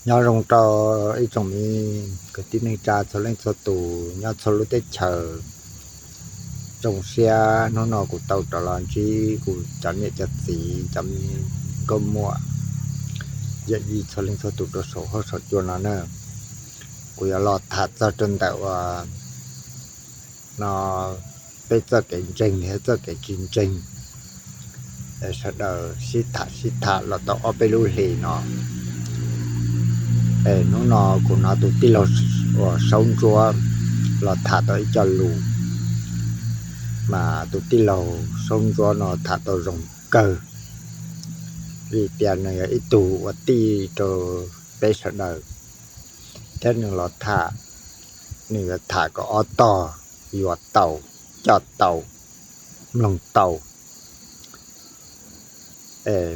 Nyob zoo rau ib tsoom me kwv tij neej tsa txhua leej txhua tus nyob txhua lub teb chaws. Zoo siab hnub no kuv tau rov los ntsib kuv cov niam cov txiv, cov me nkauj muam, yawm yij txhua leej txhua tus rau saum huab saum cua no na. Kuv yuav los tham txog rau ntawm uas no, peb txoj kev ntseeg thiab txoj kev tsis ntseeg, sawv daws sib tham sib tham los tau ob peb lub hlis no. Es hnub no kuv hnov tus tij laug uas Saub Ntsuab los tham tau ib co lus, mas tus tij laug Saub Ntsuab no tham tau zoo kawg, vim tias nws yog ib tug ua tij rau peb sawv daws, thiab nws los tham, nws yuav tham kom ob tog, yuav tau, coj tau, mloog tau. Es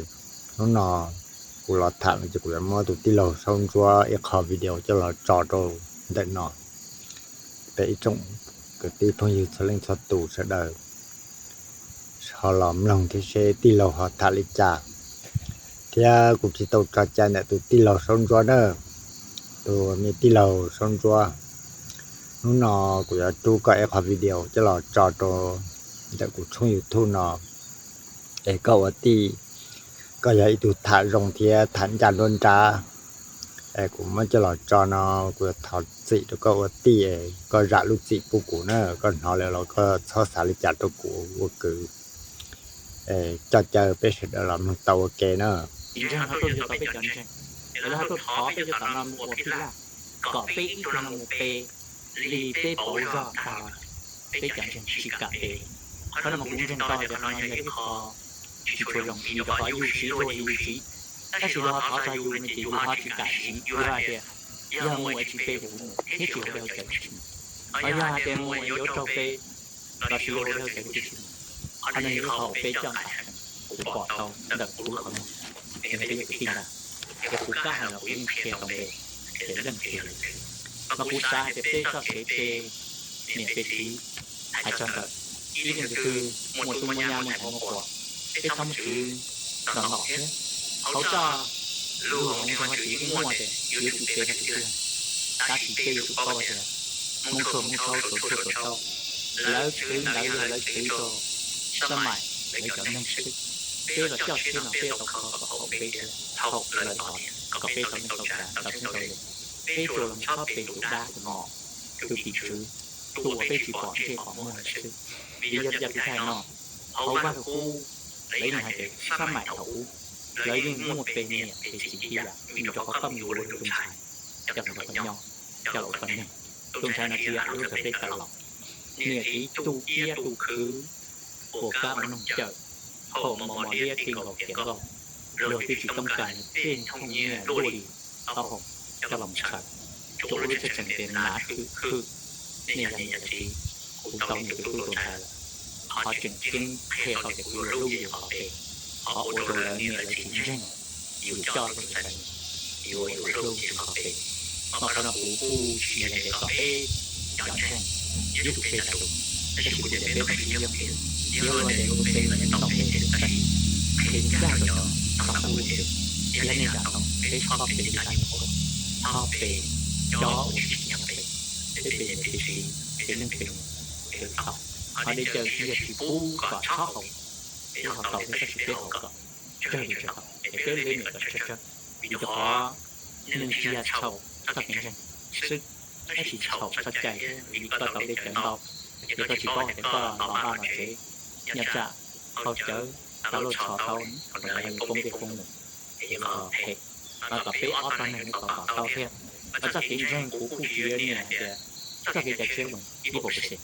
hnub no kuv los tham no ces kuv yuav muab tus tij laug Saub Ntsuab ib qho video coj los tso rau ntawm no, peb ib tsoom kwv tij phooj ywg txhua leej txhua tus sawv daws ho los mloog thiab seb tij laug ho tham li cas. Thiab kuv tsis tau tso cai ntawm tus tij laug Saub Ntsuab na, tus me tij laug Saub Ntsuab, hnub no kuv yuav rub koj ib qho video coj los tso rau ntawm kuv tshooj YouTube no. Es koj ua tij, koj yog ib tug tham zoo thiab tham ncaj nruab nrab, es kuv muab coj los tso no, kuv yuav thov txim rau koj ua tij, koj zam lub txim pub kuv na, koj hnov lawm los koj txhob xav li cas rau kuv ua kwv. Coj caw peb sawv daws los mloog tau ua ke na. Tsis ntseeg ho tuaj nrog tau peb cov ntseeg, lawv ho tuaj thov peb cov tom no mus ua phij laj, kom peb ib tug no mus pe li peb pauv zog tag los peb cov ntseeg tsis kam pe. Qhov no mas kuv ntseeg tau hais tias qhov no yog ib qho tsis tshua zoo vim rau qhov yus siv luag yus siv, tab sis luag ho thov txog yus no ces yus ho tsis kam siv, yus hais tias yog mus es tsis pe ces kuv mus thiab tsis ua dab cawv tsis mus, ho yog hais tias mus es yuav raug pe lossis ua dab cawv kuv thiaj tsis mus. Qhov no yog ib qho uas peb coj nqa heev, kuv pom tau ntawm kuv lub qhov muag, yog peb cov kwv tij ntag, ces kuv kab hais los kuv yeej qhia tau npe, ces leej qhia li. Mas kuv xav hais tias peb txoj kev pe niam pe txiv, hais txog ntawm ib leej twg twg muaj tub muaj nyab muaj nyuam muaj qhuav, peb txhob muab txwv ntaus ntaus thiab. Hauv txoj lus hauv ntsis ho tsis muaj tias yuav tsum pe leej twg twg, tab sis peb yuav tsum paub tias Hmoob tshuaj Hmoob tsaub, tsuas tshuaj tsuas tsaub, lawv txwv ntawd yog lawv txwv rau xab mais lawv cov neeg xwb. Peb los coj siab no peb tau kho kom haum peb thiab haum lawv tod thiab kom peb tau neej tau tsav tau txheeb tau ze. Peb tsuas los txhob pe tus dab tus mos, tus tim tswv, tus uas peb tsis pom ntsej pom muag lawm xwb. Vim yog li cas kuv thiaj hais no? Hauv Vaj Lug Kub lawv yeej hais tias xab mais thaum ub lawv yeej muaj pe niam pe txiv ib yam, vim rau qhov koj mus yuav ua tus ntxhais coj los nrog koj nyob, coj los ua koj neeg. Tus ntxhais no tsis yog hlub txog peb tawm los, niam txiv tu iab tu khwv, ua kab ua noog cawm, hau mos mos liab ti nkaus tiav nkauj, luag twb tsis toob kas tej thooj nyiaj luaj li taub hau coj los mus txhawm, tsuas ua lub tshaj tseem tias nav khwm khwm. Nej yog niam yog txiv, kuv tau niam tus tub tus ntxhais lawm, qhov tseem ceeb qhia tau tias kuv yuav hlub yus qhov pem, qhov ua rau lawv niam lawv txiv ntseeg yus coj tus ntxhais yuav yus hlub yus qhov pem. Mas qhov no kuv kuj tsis yog tias kom peb cov ntseeg yuav tsum pe tsav tus, tab sis kuv tias peb qhov tsis yooj yim, yog tias yuav pe los yuav tau pe, tab sis qhia ncaj rau cov txog qub tias yog nej zam tau peb txhob pe li tab nyuam qhuav, txhob pe cov uas tsis tsim nyog pe, peb pe niam pe txiv, pe leej pe niam, pe tau. Qhov deb caw tsis yog tsis pub kom txhob haus, peb haus tau thiab tab sis peb haus kom tsawg li tsawg tau, es peb li niam kom tsawg tsawg. Vim rau qhov neeg tsis yog txhaum txoj kev ntseeg xwb, tab sis txhaum txoj cai thiab vim koj tau deb caw ntau, ces koj tsis paub hais tias koj los vaj los tsev, nyob tsam hau cawv tau luaj txhos tau, qhov ntawd yuav poob dej poob num, es yog qhov phem. Mas kom peb ob tog neeg yuav kom kom tau thiab. Mas txoj kev ntseeg kuv kuj tsis yuav niam hais tias txoj kev cai tshiab zoo ib puas percent,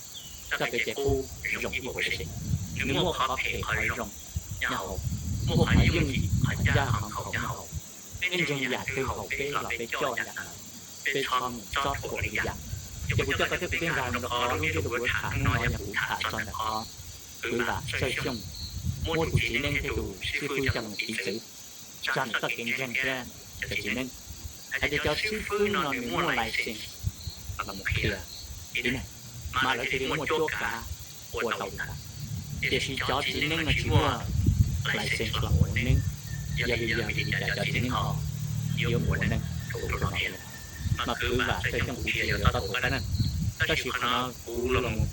txoj kev cai qub zoo ib puas percent. Nws muaj qhov phem qhov zoo nyob hauv, muaj qhov yooj yim qhov ncaj qhov nkaus nyob hauv. Peb ntseeg yam twg haum peb los peb coj yam ntawd, peb txhob mus txob thuam li yam. Ces kuv coj koj thiab kuv peb nkag mus rau qhov lub ntsiab lus kuv tham hnub no yog kuv tham txog ntawm qhov kwv Vam Xawj Xyooj muab tus txiv neeb thiab tus xib fwb coj mus piv txwv txog ntawm txoj kev ntseeg thiab cov txiv neeb. Hais tias cov xib fwb no nws muaj license los mus qhia tib neeg, mas lawv thiaj li muaj cuab kav ua tau li ntawd. Tiam sis cov txiv neeb no tsis muaj license los mus ua neeb, yog li yog vim li cas cov txiv neeb ho yuav mus ua neeb? Mas kwv Vam Txawj Xyooj kuv tsis yog yuav tab tus qab neeg, tab sis qhov no kuv los mus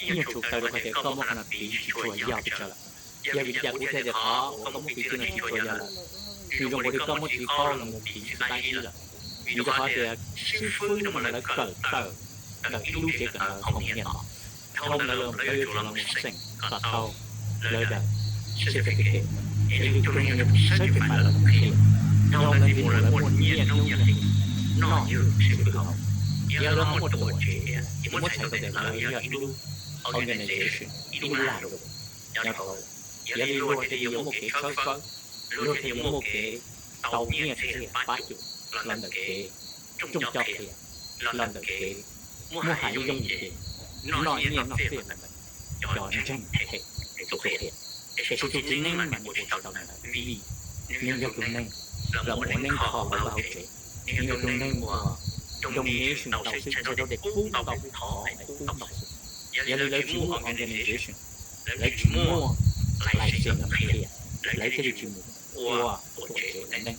nyuaj tshaj plaws rau qhov tias koj muab qhov no piv tsis tshua yog pes tsawg lawm. Yog vim li cas kuv thiaj tias qhov uas koj muab piv txwv no tsis tshua yog lawm? Vim zoo nkaus li koj muab txiv qaub los mus piv txwv qab zib lawm. Vim rau qhov tias xib fwb no mas lawv kawm tawm ntawm ib lub tsev kawm ntawv qhov nyiaj no, dhau ntawd los lawv yuav tsum los mus xeem kom tau lawv daim certificate, es lwm tus neeg yuav tsum certify lawv mus qhia. Dhau ntawd ntxiv mus lawv muaj nyiaj hnub nyiaj hlis noj ib lub xib fwb hauv. Yog lawv ho muaj tuam tsev thiab, ces muab txhais tau tias lawv yog ib lub organization, ib lub lag luam nyob rau, yog li luag thiaj li yuav muaj kev tshawb fawb, luag thiaj yuav muaj kev tau nyiaj txiag pab cuam los ntawm kev rooj coj qhia, los ntawm kev muab hais yooj yim ces noj nyiaj noj txiag los ntawm cov ntseeg hem txuj qhia. Tiam sis tus txiv neeb mas nws ua tsis tau li ntawd vim nws yog tus neeg los mus ua neeb kho hauv vaj hauv tsev, nws yog tus neeg uas donation ntau xwb, txhais tau tias pub ntau, thov pub ntau xwb. Yog li lawv tsis muaj organization, lawv tsis muaj license los qhia, lawv thiaj li tsis mus ua tuam tsev ua neeb,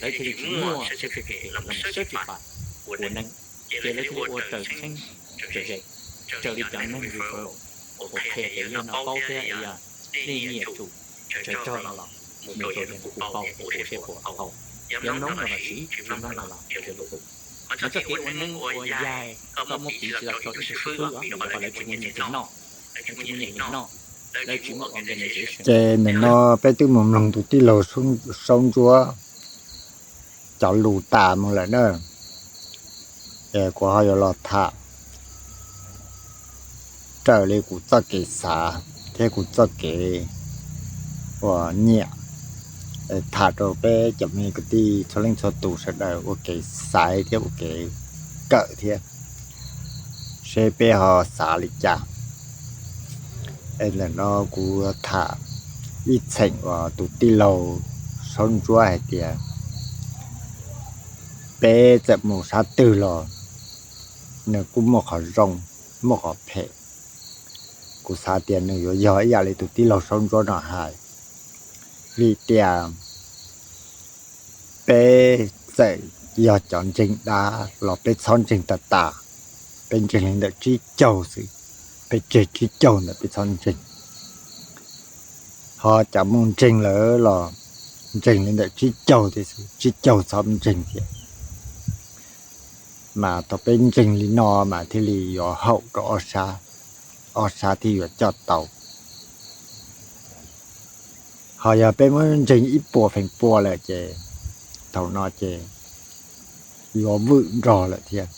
lawv thiaj li tsis muaj certificate los mus certify ua neeb, ces lawv thiaj li ua raws txheeb raws ze, raws li cov neeg referral uas qhia tias yog no paub thiab yog nej yuav tsum tsawg tsawg no los mus rau yog nws kuv paub es kuv saib puas tau, yog mloog no los siv, tsis mloog no los raws li kuv. Mas txoj kev ua neeb ua yaig koj muab piv tsis los rau ib lub xib fwb vim rau qhov lawv tsis muaj nyiaj txiag noj, lawv tsis muaj nyiaj hlis noj, lawv tsis muaj organization. Ces nim no peb twb mus mloog tus tij laug Saub Ntsuab cov lus tas mus lawm na, es kuv ho yuav los tham raws li kuv txoj kev xav thiab kuv txoj kev ua nyiam, tham rau peb cov me kwv tij txhua leej txhua tus sawv daws ua kev xaiv thiab ua kev kawm thiab, seb peb ho xav li cas. Es ntawm no kuv tham ib txheem uas tus tij laug Saub Ntsuab hais tias peb txawm mus sab twg los nws kuj muaj qhov zoo, muaj qhov phem. Kuv xav tias nws yuav yog ib yam li tus tij laug Saub Ntsuab no hais, vim tias peb txawm yog cov ntseeg dab los peb txhob ntseeg tas tas, peb ntseeg li ntawm tsib caug xwb, peb tseg tsib caug ntawm peb txhob ntseeg. Ho cov muaj ntseeg lawm los ntseeg li ntawm tsib caug thiab xwb, tsib caug txhob ntseeg thiab. Mas thaum peb ntseeg li no mas thiaj li yuav haum rau ob sab, ob sab thiaj yuav coj tau. Ho yog peb muab ntseeg ib puas feem pua lawm ces thaum no ces yuav vwm nrog lawm thiab.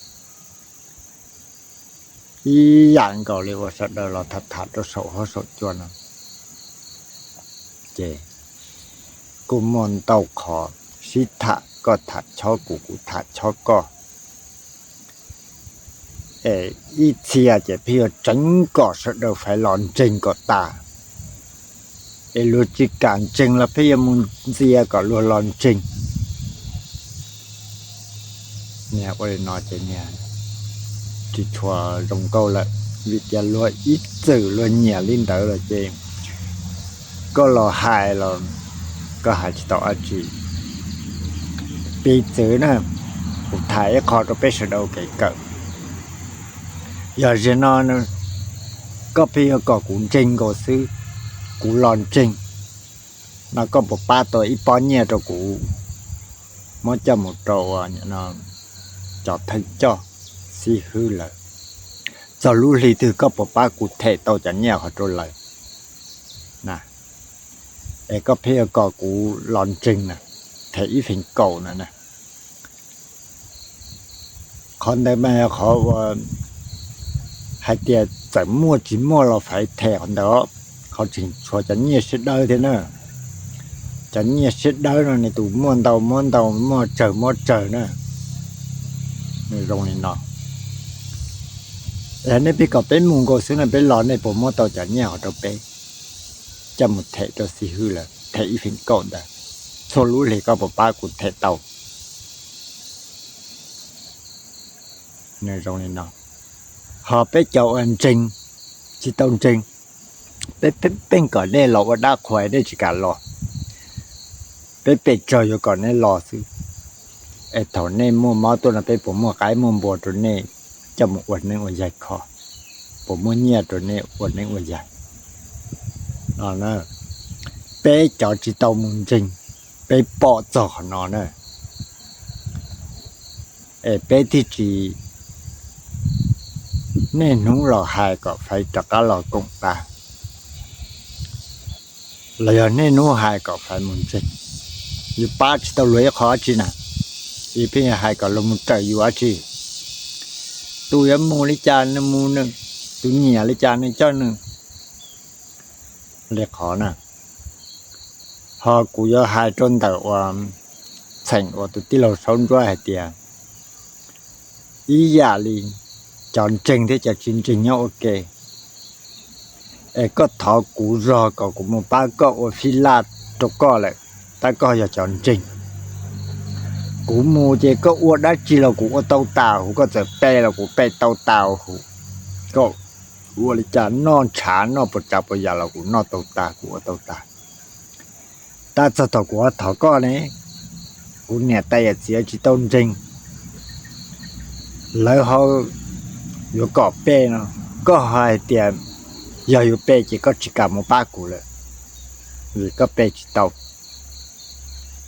Ib yam nkaus li uas sawv daws los tham tham rau saum huab saum cua no, ces kuj muaj ntau qhov sib tham, koj tham chob kuv, kuv tham chob koj. Es ib txhia ces pheej yuav tseev kom sawv daws faiv los ntseeg kom tas, es luag tsis kam ntseeg los pheej yuav mus ntxias kom luag los ntseeg. Niag ua li no ces niag tsis tshua zoo nkauj lawm, vim tias luag ib txwm luag nyiam li ntawd lawm ces koj los hais los koj hais tsis tau dab tsi. Piv txwv na, kuv tham ib qho rau peb sawv daws kev kawm. Yog zaum no koj pheej yuav kom kuv ntseeg nkaus xwb, kuv los ntseeg no koj puas pab tau ib pob nyiaj rau kuv muab coj mus rau cov thawj coj xib hwb lawm? Txog lub hli twg koj puas pab kuv them tau cov nyiaj qhov rau lawv na? Es koj pheej yuav kom kuv los ntseeg na, them ib feem kaum na na. Qhov ntawd mas yog qhov uas hais tias txawm muaj tsis muaj los faiv them qhov ntawd, qhov tseem tshuav cov nyiaj siab dawb thiab na. Cov nyiaj siab dawb no nws tus muaj ntau muab ntau, muaj tsawg muab tsawg na. Nws zoo li no. Es nej pheej kom peb mus nkaus xwb no, peb los nej puas muab tau cov nyiaj hov rau peb coj mus them rau xib hwb lawm, them ib feem kaum ntawd, txhua lub hlis koj puas pab kuv them tau? Nws zoo li no. Ho peb cov uas ntseeg, tsis tau ntseeg, peb pheej kom nej los ua dab qhuas nej tsis kam los. Peb pes tsawg yuav kom nej los xwb. Es thaum nej muaj mob tuaj no peb puas muaj qaib muaj npua rau nej coj mus ua neeb ua yaig kho? Puas muaj nyiaj rau nej ua neeb ua yaig no? Peb cov tsis tau mus ntseeg, peb pom txog qhov no na, es peb thiaj tsis, niaj hnub los hais kom faiv rov qab los koom tas, los yog niaj hnub hais kom faiv mus ntseeg. Yus pab tsis tau luag ib qho dab tsi na, yus pheej hais kom luag mus raws yus dab tsi. Tus yuav mus li cas nws mus nws, tus nyiam li cas nws coj nws li qhov na. Ho kuv yuav hais rau ntawm uas txheem uas tus tij laug Saub Ntsuab hais tias, ib yam li cov ntseeg thiab cov tsis ntseeg nyob ua ke, es koj thov kuv zog kom kuv mus pab koj ua fib laj rau koj lawm, tab koj yog cov ntseeg. Kuv mus ces koj ua dab tsi los kuv ua tau tas huv, koj txawm pe los kuv pe tau tas huv, koj ua li cas noj ntshav noj puas tsav puas yam los kuv noj tau tas, kuv ua tau tas. Tab txog thaum kuv thov koj ne, kuv niam tais yawm txiv tsis tau ntseeg, lawv ho yuav kom pe no, koj ho hais tias yog yuav pe ces koj tsis kam mus pab kuv lawm, vim koj pe tsis tau.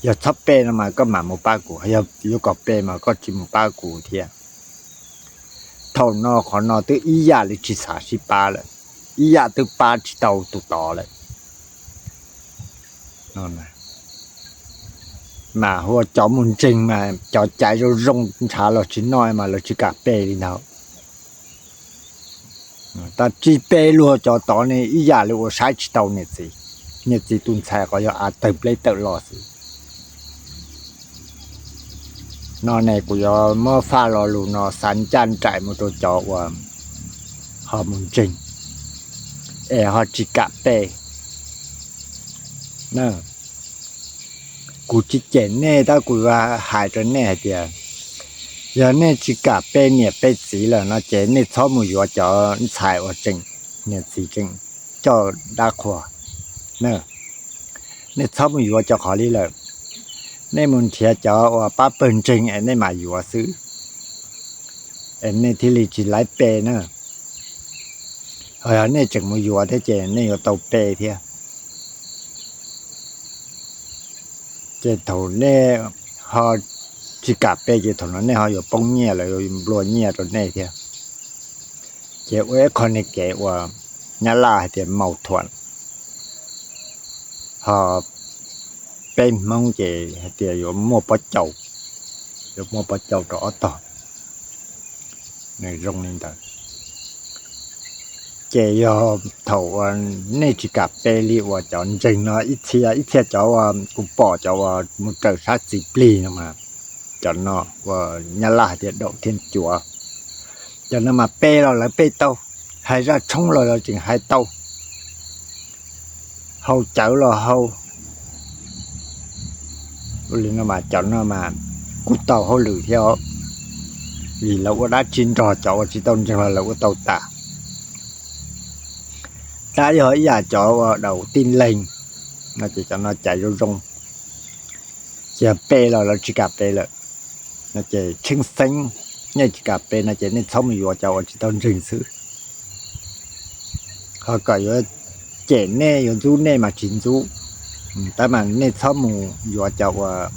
Yog txhob pe no mas koj mam mus pab kuv, yog yuav kom pe mas koj tsis mus pab kuv thiab. Thaum no qhov no twb ib yam li tsis xav sib pab lawm, ib yam twb pab tsis tau tus tod lawm. Mas hu ua cov mus ntseeg mas cov caiv zoo zoo ntshav los tsis noj mas lawv tsis kam pe li ntawd. Tab tsis pe luag cov tod ne ib yam li ua saib tsis tau niam txiv, niam txiv tus ntxhais qhov yog av tawg pleb tawm los xwb. No ne kuv yuav muab faj lo lus no xa ncaj nraim mus rau cov uas ho mus ntseeg es ho tsis kam pe. Kuv tsis cem nej tab kuv yuav hais rau nej hais tias, yog nej tsis kam pe niam pe txiv lawm no ces nej txhob mus yuav cov ntxhais uas tseem, niam txiv tseem coj dab qhuas. Nej txhob mus yuav cov qhov li lawm. Nej mus nrhiav cov uas pab pawg ntseeg es nej mam yuav xwb, es nej thiaj li tsis laiv pe na. Ho yog nej tseem mus yuav thiab ces nej yuav tau pe thiab. Ces thaum nej ho tsis kam pe ces thaum no nej ho yuav poob nyiaj, lawv yuav nplua nyiaj rau nej thiab. Ces ua ib qho niag kev uas Nyab Laj hais tias mâu thuẫn, ho peb Hmoob ces hais tias yuav muaj pob caus, yuav muaj pob caus rau ob tog. Nws zoo li ntawd. Ces yog thaum uas nej tsis kam pe li uas cov ntseeg no, ib txhia ib txhia cov uas kuv pom cov uas mus raws sab txiv plig no mas, cov no uas Nyab Laj hais tias đậu thiên chúa, cov no mas pe los lawv pe tau, hais zaj tshoob los lawv tseem hais tau, hau cawv los hau. Li no mas cov no mas kuj tau hauj lwm thiab os, vim lawv ua dab tsi nrog cov uas tsis tau ntseeg los lawv ua tau tas. Tab yog ib yam cov uas đậu tin lành no ces cov no caiv zoo zoo, ces yog pe los lawv tsis kam pe lawm no ces tshwj xeeb nej tsis kam pe no ces nej txhob mus yuav cov uas tsis tau ntseeg xwb. Ho kom yuav cem nej yuav ntxub nej mas tsis ntxub, tab mas nej txhob mus yuav cov uas,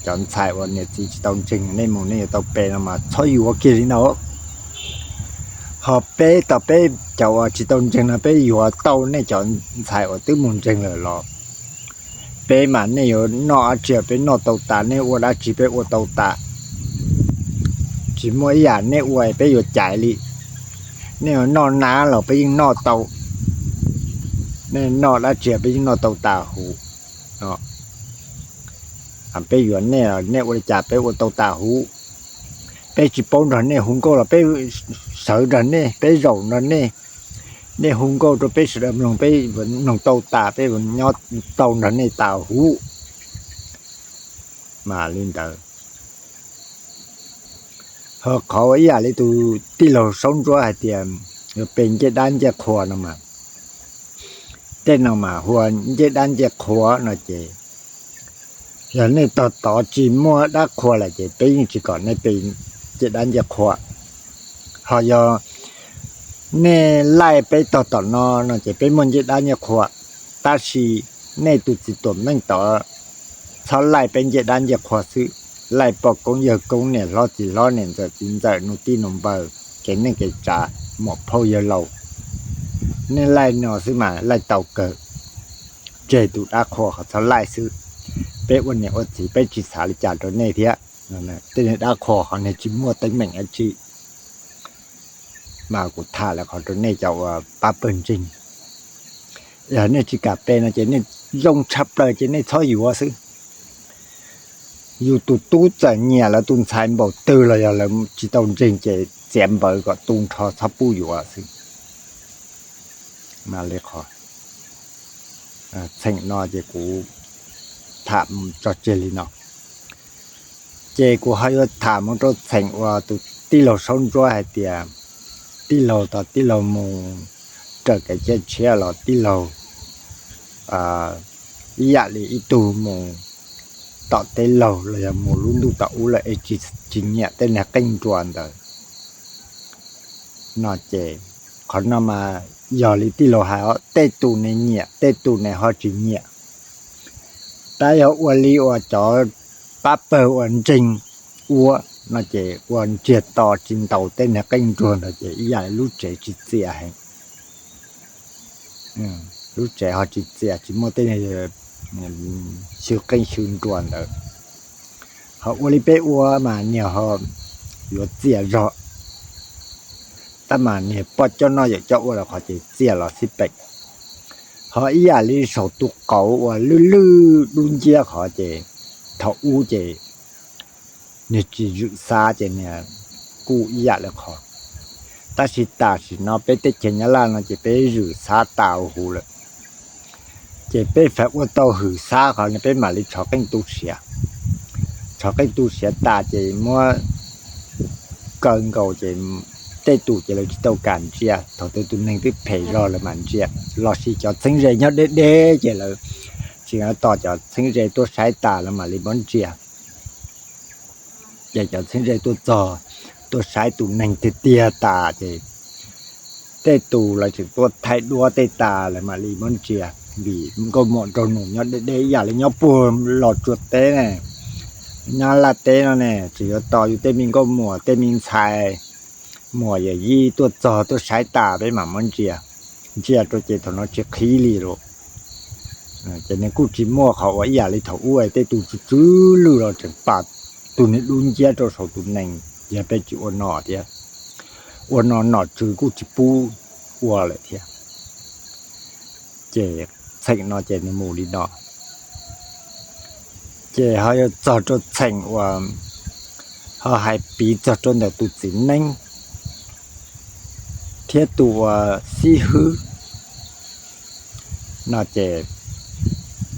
cov ntxhais uas niam txiv tsis tau ntseeg, nej mus nej yuav tau pe no mas txhob yuav kiag li ntawd. Ho peb tau peb cov uas tsis tau ntseeg no peb yuav tau nej cov ntxhais uas twb mus ntseeg lawm los, peb mas nej yuav noj dab tsi peb noj tau tas, nej ua dab tsi peb ua tau tas. Tsis muaj ib yam nej ua peb yuav caiv li. Nej yuav noj nab los peb yeej noj tau, nej noj dab tsi peb yeej noj tau tas huv. Peb yuav nej, nej ua li cas peb ua tau tas huv. Peb tsis paub nrog nej hu nkauj los peb sawv nrog nej, peb zaum nrog nej. Nej hu nkauj rau peb sawv daws mloog, peb mloog tau tas, peb nyob tau nrog nej tas huv. Mas li ntawd. Ho qhov ua ib yam li tus tij laug Saub Ntsuab hais tias yuav pe ncej dab ncej qhua no mas, tej no mas hu ua ncej dab ncej qhua no ces Yog nej tog tod tsis muaj dab qhua lawm ces peb yeej tsis kom nej pe ncej dab ncej qhua. Ho yog nej laij peb tog tom no no ces peb muaj ncej dab ncej qhua, tab sis nej tus txiv tuam meej tod txhob laij peb ncej dab ncej qhua xwb, laij poj koob yawg koob niam hlob txiv hlob niam ntxawm txiv ntxawm nus tij nus npaws kev neej kev tsav muam phauj yawg laus, nej laij no xwb mas laij tau kawg. Tseg tus dab qhua qhov txhob laij xwb, peb ua niam ua txiv peb tsis xav li cas rau nej thiab. Tej niag dab qhua qhov niag tsis muaj teeb meem dab tsi. Mas kuv tham lawm qhov rau nej cov uas pab pawg ntseeg, yog nej tsis kam pe no ces nej zoo tshaj plaws ces nej txhob yuav xwb. Yus tus tub txawm nyiam lawv tus ntxhais npaum twg los yog lawv tsis tau ntseeg ces txiav npawv kom tu nrho txhob pub yuav xwb. Mas li qhov txheem no ces kuv tham tso tseg li no. Ces kuv ho yuav tham mus rau txheem uas tus tij laug Saub Ntsuab hais tias tij laug tau tij laug mus raws kev cai tshiab los tij laug ib yam li ib tug mus tom teb laug los yog mus lub ntuj tom ub lawm es tsis nyiam tej niag qeej nruas ntawd no ces qhov no mas yog li tij laug hais os, tej tus ne nyiam tej tus ne ho tsis nyiam. Tab yog ua li uas cov pab pawg uas ntseeg ua no ces ua ntsiag to tsis ntaus tej niag qeej nruas ntawd ces ib yam li lub tsev tsis txias heev. Lub tsev ho tsis txias tsis muaj tej xyw qeej xyw nruas ntawd. Ho ua li peb ua mas niag ho yuav txias zog, tab mas niag poj coj noj yawm coj ua lawm qhov ces txias los xij peem. Ho ib yam li saum tus qauv uas lwj lwj dub nciab qhov ces thaum ub ces niag tsis zwm xab ces niag kuj ib yam li qhov. Tab sis tam sim no peb teb chaws Nyab Laj no ces peb zwm xab tas huv lawm. Ces peb fais ua tau hwm xab qhov no peb mam li tshov qeej tu siav. Tshov qeej tu siav tas ces muab kaw nkaus ces tej tus ces lawv tsis tau kam ntsia, thaum twg tus neeg twb phem zog lawv mam ntsia, lossis cov txheeb ze nyob deb deb ces lawv tsis tos cov txheeb ze tuaj saib tas lawv mam li muab ntsia. Ces cov txheeb ze tuaj txog, tuaj saib tus neeg tiag tiag tas ces tej tus lawv tseem tuaj thaij duab tej tas lawv mam li muab ntsia. Vim nkauj muam nraug nus nyob deb deb ib yam li nyob puag Los Tsuas teb ne, nyob Laj teb no ne, tseem yuav tos yus tej me nkauj muam tej me ntxhais muam yawm yij tuaj txog tuaj saib tas peb mam muab ntsia. Ntsia rau ces thaum no tsis qhib li lawm. Ces nws kuj tsis muaj qhov uas ib yam li thaum ub tej tus tsw tsw lwj los tseem pam tus niag dub nciab rau saum tus nees, yog peb tsis ua no thiab, ua no nom tswv kuj tsis pub ua lawm thiab. Ces txheem no ces nws mus li no. Ces ho yuav txog rau txheem uas ho hais piv txog rau ntawm tus txiv neeb thiab tus uas xib hwb no ces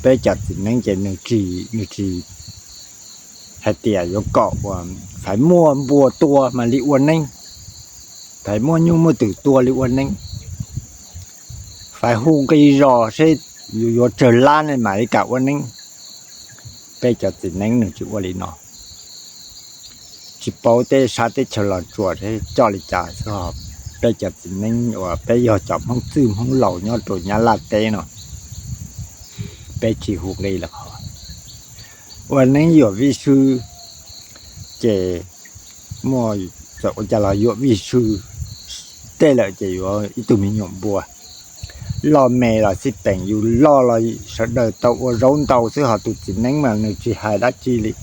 peb cov txiv neeb ces nws tsis, nws tsis hais tias yuav kom uas fais muaj npua tua mam li ua neeb, fais muaj nyuj muaj twm tua li ua neeb, fais hu nqi zos seb yus yuav tsawg lab ne mam li kam ua neeb. Peb cov txiv neeb nws tsis ua li no. Tsis paub tej sab teb chaws Los Tsuas coj li cas xwb, peb cov txiv neeb uas peb yog cov Hmoob txwj Hmoob laus nyob rau Nyab Laj teb no, peb tsis hu nqi lawm qhov. Ua neeb yuam vij sw, ces muaj txawm ua cas los yuam vij sw tej lawm ces yuav ib tug me nyuam npua. Loj me los xij peem, yus loj los sawv daws tau ua zaub ntau xwb, ho tus txiv neeb mas nws tsis hais dab tsi li.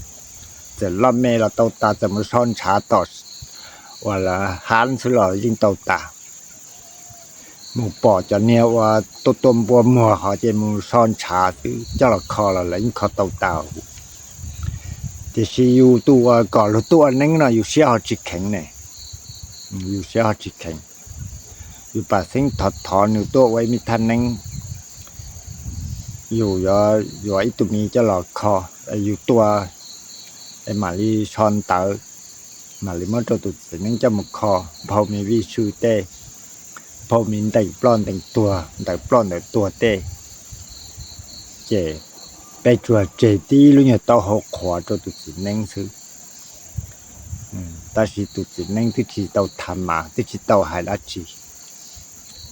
Txawm loj me los tau tas, txawm mus so ntshav tom uas lawv hab xwb los yeej tau tas. Mus pom cov niag uas tua tua npua muag hov ces mus so ntshav xwb coj los kho los lawv yeej kho tau tas. Tiam sis yus tus uas kom luag tuaj ua neeb no yus siab ho tsis kheev ne, yus siab ho tsis kheev. Yus pam xeeb thov thov nws tuaj ua ib me thaj neeb, yus yuav ib tug me coj los kho, yus tua es mam li so ntawv, mam li muab rau tus txiv neeb coj mus kho, nphau me vij sw tej, nphau me ntees ploj ntees tuag, ntawv ploj ntawv tuag tej, ces Peb tsuas tseg tib lub nyuag taub hau qhuav rau tus txiv neeb xwb. Tab sis tus txiv neeb twb tsis tau tham mas, twb tsis tau hais dab tsi,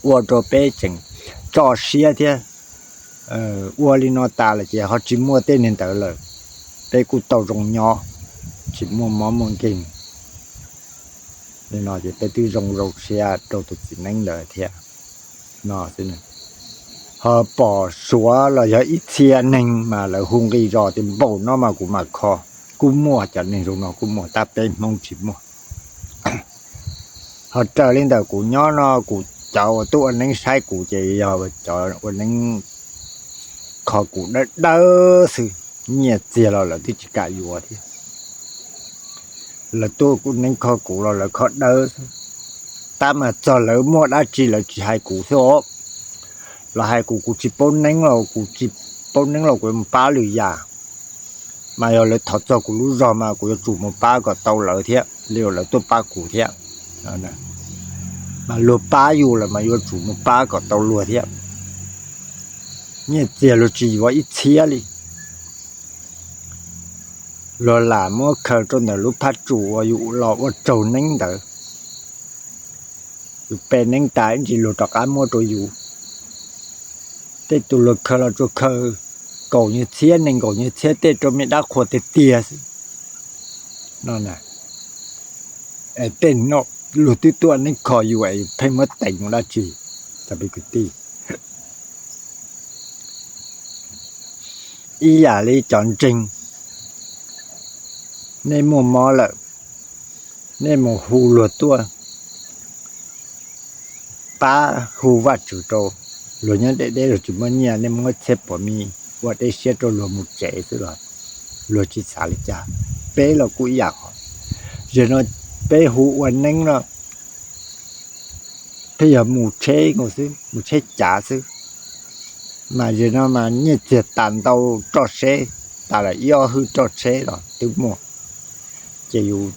ua rau peb tseem tso siab thiab. Ua li no tas lawm ces ho tsis muaj tej neeg ntawd lawm, peb kuj tau zoo nyob, tsis muaj mob muaj nkeeg. Li no ces peb twb zoo zoo siab rau tus txiv neeb ntawd thiab no. Ho pom Suav los yog ib txhia neeg mas lawv hu nqi zos tias npaum no mas kuv mam kho. Kuj muaj cov neeg zoo no kuj muaj, tab peb Hmoob tsis muaj. Ho raws li ntawm kuv nyob no, kuv cov uas tuaj ua neeb saib kuv ces yog cov ua neeb kho kuv dawb dawb xwb, nyiaj txiag los lawv twb tsis kam yuav thiab. Lawv tuaj ua neeb kho kuv los lawv kho dawb xwb, tab mas txog lawv muaj dab tsi lawv tsis hais kuv xwb os. Los hais kuv, kuv tsis paub neeb los kuv tsis paub neeb los kuv yuav mus pab lwm yam. Mas yog lawv thov txog kuv lub zog mas kuv yuav tsum mus pab kom tau lawv thiab, li uas lawv tuaj pab kuv thiab. Mas luag pab yus lawm mas yuav tsum mus pab kom tau luag thiab. Nyiaj txiag luag tsis yuav ib txhiab li. Luag lam muab khaws rau ntawm lub phab tsum uas yus los ua raug neeb ntawd. Yus pe neeb tas ib ntsis luag rov qab muab rau yus. Tej tus luag khaws los tsuas khaws kaum nyuag txhiab, nees nkaum nyuag txhiab tej rau me dab qhua tiag tiag xwb no. Es tej no luag twb tuaj neeb kho yus es pheej muab teem mus dab tsi? Cov kwv tij, ib yam li cov ntseeg, nej muaj mob lawm, nej mus hu luag tuaj pab, hu Vajtswv rau. Luag nyob deb deb, luag tsis muaj nyiaj, nej muab txhiab puav mi ua dej siab rau luag mus tsev xwb los luag tsis xav li cas. Peb los kuj ib yam os. Zaum no peb hu ua neeb no peb yog mus tsheb nkaus xwb, mus tsheb cav xwb. Mas zaum no mas nyiaj txiag tas ntau, roj tsheb tas lawm ib ob hwj roj tsheb los twb muaj. Ces yus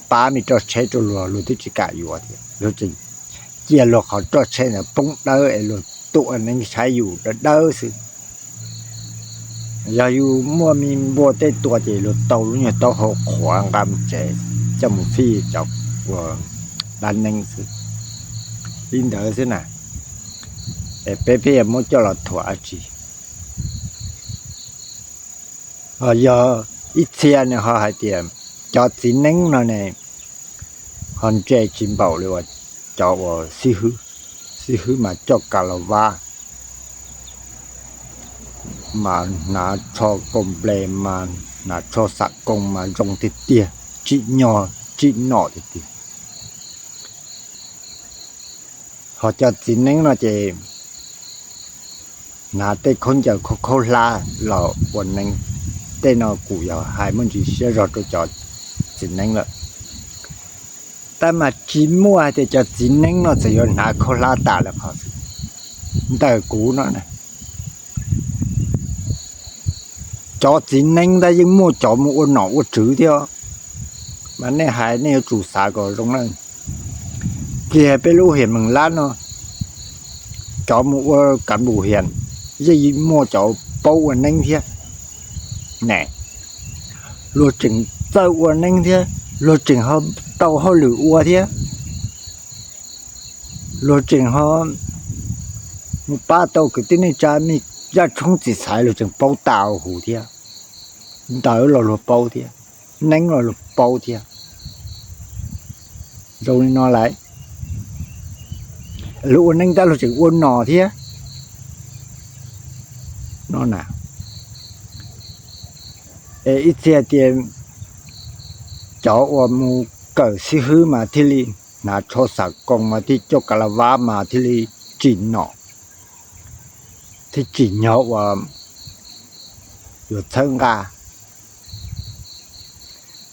pab me roj tsheb rau luag, luag twb tsis kam yuav thiab, luag tseem cia luag qhov roj tsheb ntawd poob dawb es luag tuaj ua neeb saib yus dawb dawb xwb. Yog yus muaj me npua tej tua ces luag tau lub nyuag taub hau qhuav nqa mus tsev, coj mus fij cov uas dab neeb xwb. Li ntawd xwb na, es peb peb yuav muab coj los thuam dab tsi? Ho yog ib txhia nws ho hais tias cov txiv neeb no ne ho ntse tsis npaum li uas cov uas xib hwb. Xib hwb mas coj ka la vab, mas hnav tsho koom nples, mas hnav tsho xam koos mas zoo tiag tiag, tsim nyog tsim nom tiag tiag. Ho cov txiv neeb no ces hnav tej khaub ncaws khaub khaub hlab los ua neeb. Tej no kuv yog hais muaj ntsis siab zog rau cov txiv neeb lawm. Tab mas tsis muaj hais tias cov txiv neeb no txawm yuav hnav khaub hlab tas lawm qhov xwb. Ntawm kuv no na, cov txiv neeb ntawd yeej muaj cov mus ua nom ua tswv thiab. Mas nej hais nej yuav tsum xav kom zoo na. Kiag peb lub hiam Meeg Lab no, cov mus ua kav npum hiam yeej muaj cov paub ua neeb thiab ne. Luag tseem txawj ua neeb thiab, luag tseem ho tau hauj lwm ua thiab. Luag tseem ho mus pab tau kwv tij neej tsa, me zaj tshoob txim xaiv luag tseem paub tas huv thiab. Ntawv los luag paub thiab, neeb los luag paub thiab. Zoo li no lawm, luag ua neeb tab luag tseem ua nom thiab no na. Es ib txhia tias cov uas mus kawm xib hwb mas thiaj li hnav tsho xam koos mas thiaj coj ka la vab mas thiaj li tsim nom, thiaj tsim nyog uas yuav txhawb nqa.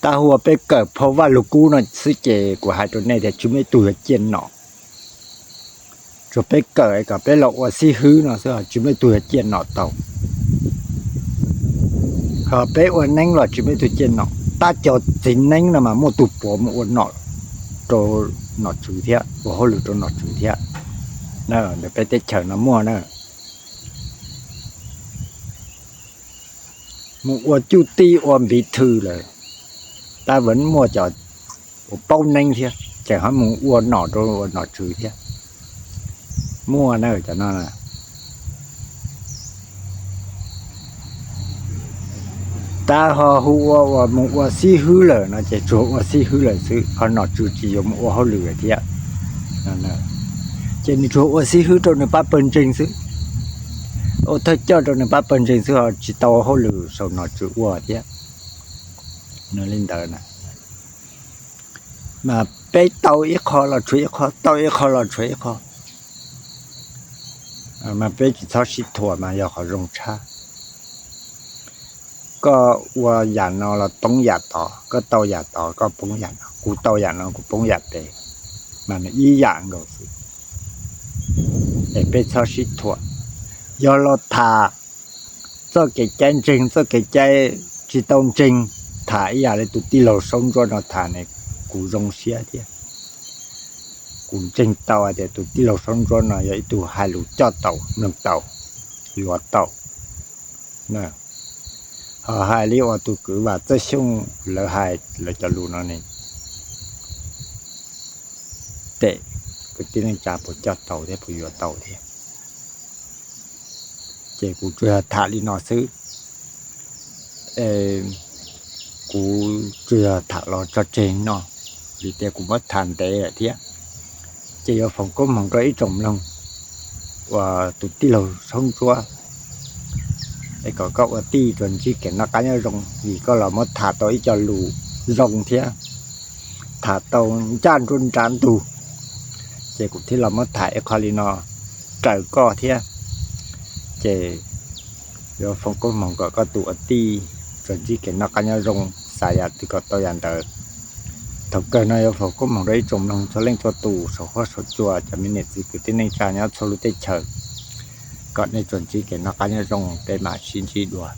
Tab hu ua peb kawm phau Vaj Lug Kub no xwb ces kuv hais rau nej tias tsis muaj ib tug yuav ciaj nom. Tsuas peb kawm es kom peb los ua xib hwb no xwb tsis muaj ib tug yuav ciaj nom tau. Ho peb ua neeb los tsis muaj ib tug ciaj nom, tab cov txiv neeb no mas muaj tus puav mus ua nom rau nom tswv thiab, ua hauj lwm rau nom tswv thiab. Ntawm peb teb chaws no muaj na. mus ua cuj tij ua npiv thw lawm, tab sis muaj cov uas paub neeb thiab ces ho mus ua nom rau ua nom tswv thiab. Muaj na cov no na. Tab ho hu ua uas mus ua xib hwb lawm no ces tsuas ua xib hwb lawm xwb, ho nom tswv tsis yuav mus ua hauj lwm thiab. Ces nws tsuas ua xib hwb rau nws pab pawg ntseeg xwb, ua thawj coj rau nws pab pawg ntseeg xwb, ho tsis tau hauj lwm saum nom tswv ua thiab. Nws li ntawd na, mas peb tau ib qho los tshuav ib qho, tau ib qho los tshuav ib qho. Mas peb tsis txhob sib thuam mas yog qhov zoo tshaj. Koj ua yam no los poob yam tod, koj tau yam tod koj poob yam no, kuv tau yam no kuv poob yam pem, mas nws ib yam nkaus xwb. Es peb txhob sib thuam. Yog los tham txoj kev cai ntseeg, txoj kev cai tsis tau ntseeg, tham ib yam li tus tij laug Saub Ntsuab no tham ne, kuv zoo siab thiab. Kuv ntseeg tau hais tias tus tij laug Saub Ntsuab no yog ib tug hais lus coj tau, mloog tau, yuav tau. Ho hais li uas tus kwv Vam Txawj Xyooj lawv hais lawv cov lus no ne, tes kwv tij neej tsa puas coj tau thiab puas yuav tau thiab. Ces kuv tsuas yog tham li no xwb. Kuv tsuas yog tham los tso tseg no, vim tias kuv muab tham ntev lawm thiab. Ces yuav foom koob hmoov rau ib tsoom mloog uas tus tij laug Saub Ntsuab, es kom koj ua tij tsuas ntsib kev noj qab nyob zoo, vim koj los muab tham tau ib co lus zoo thiab, tham tau ncaj nruab nrab ntug, ces kuv thiaj los muab tham ib qho li no raws koj thiab. Ces yuav foom koob hmoov kom koj tus ua tij tsuas ntsib kev noj qab nyob zoo, xav yam twg kom tau yam ntawd. Thaum kawg no yuav foom koob hmoov rau ib tsoom mloog txhua leej txhua tus saum huab saum cua, cov me niam txiv kwv tij neej tsa nyob txhua lub teb chaws, kom nej tsuas ntsib kev noj qab nyob zoo, peb mam sib ntsib dua.